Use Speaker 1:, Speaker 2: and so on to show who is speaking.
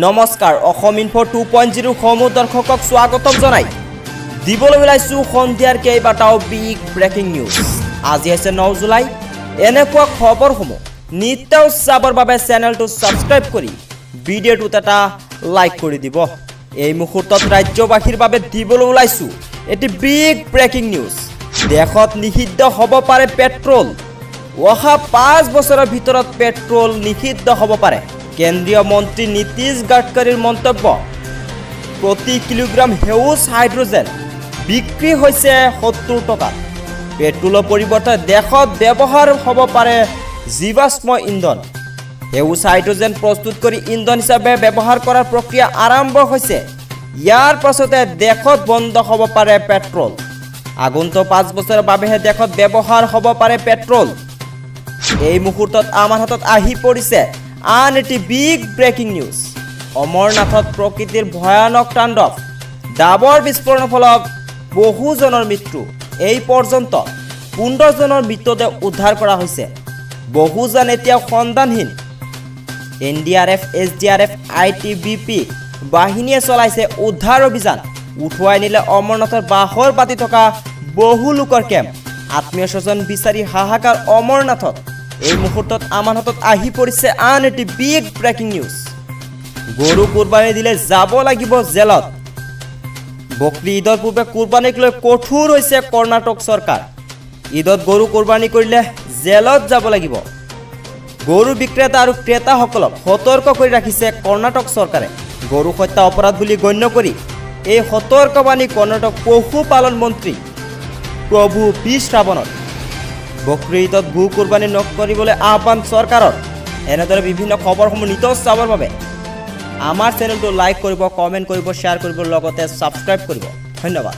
Speaker 1: নমস্কাৰ, অসম ইনফ' 2.0 সমূহ দৰ্শকক স্বাগতম জনাই দিবলৈ ওলাইছোঁ সন্ধিয়াৰ কেইবাটাও বিগ ব্ৰেকিং নিউজ। আজি হৈছে 9 জুলাই। এনেকুৱা খবৰসমূহ নিতৌ চাবৰ বাবে চেনেলটো ছাবস্ক্ৰাইব কৰি ভিডিঅ'টোত এটা লাইক কৰি দিব। এই মুহূৰ্তত ৰাজ্যবাসীৰ বাবে দিবলৈ ওলাইছোঁ এটি বিগ ব্ৰেকিং নিউজ। দেশত নিষিদ্ধ হ'ব পাৰে পেট্ৰল। অহা 5 বছৰৰ ভিতৰত পেট্ৰল নিষিদ্ধ হ'ব পাৰে, কেন্দ্ৰীয় মন্ত্ৰী নীতিশ গাডকাৰীৰ মন্তব্য। প্ৰতি কিলোগ্ৰাম সেউজ হাইড্ৰজেন বিক্ৰী হৈছে 70 টকাত। পেট্ৰলৰ পৰিৱৰ্তে দেশত ব্যৱহাৰ হ'ব পাৰে জীৱাশ্ম ইন্ধন। সেউজ হাইড্ৰজেন প্ৰস্তুত কৰি ইন্ধন হিচাপে ব্যৱহাৰ কৰাৰ প্ৰক্ৰিয়া আৰম্ভ হৈছে। ইয়াৰ পাছতে দেশত বন্ধ হ'ব পাৰে পেট্ৰল। আগন্তুক 5 বছৰৰ বাবেহে দেশত ব্যৱহাৰ হ'ব পাৰে পেট্ৰল। এই মুহূৰ্তত আমাৰ হাতত আহি পৰিছে আন এটি বিগ ব্ৰেকিং নিউজ। অমৰনাথত প্ৰকৃতিৰ ভয়ানক তাণ্ডৱ। ডাৱৰ বিস্ফোৰণৰ ফলত বহুজনৰ মৃত্যু। এই পৰ্যন্ত 15জনৰ মৃতদেহ উদ্ধাৰ কৰা হৈছে। বহুজন এতিয়াও সন্ধানহীন। এনডিআৰএফ, এছডিআৰএফ, আইটিবিপি বাহিনীয়ে চলাইছে উদ্ধাৰ অভিযান। উঠুৱাই নিলে অমৰনাথৰ বাহৰ পাতি থকা বহু লোকৰ কেম্প। আত্মীয় স্বজন বিচাৰি হাহাকাৰ অমৰনাথত। এই মুহূৰ্তত আমাৰ হাতত আহি পৰিছে আন এটি বিগ ব্ৰেকিং নিউজ। গৰু কোৰবানী দিলে যাব লাগিব জেলত। বকৰি ঈদৰ পূৰ্বে কোৰবানীক লৈ কঠোৰ হৈছে কৰ্ণাটক চৰকাৰ। ঈদত গৰু কোৰবানী কৰিলে জেলত যাব লাগিব। গৰু বিক্ৰেতা আৰু ক্ৰেতাসকলক সতৰ্ক কৰি ৰাখিছে কৰ্ণাটক চৰকাৰে। গৰু হত্যা অপৰাধ বুলি গণ্য কৰি এই সতৰ্কবাণী কৰ্ণাটক পশুপালন মন্ত্ৰী প্ৰভু বি শ্ৰাৱণৰ। বকৰি ঈদত গো কোৰবানী নকৰিবলৈ আহ্বান চৰকাৰৰ। এনেদৰে বিভিন্ন খবৰসমূহ নিতৌ চাবৰ বাবে আমাৰ চেনেলটো লাইক কৰিব, কমেণ্ট কৰিব, শ্বেয়াৰ কৰিব, লগতে ছাবস্ক্ৰাইব কৰিব। ধন্যবাদ।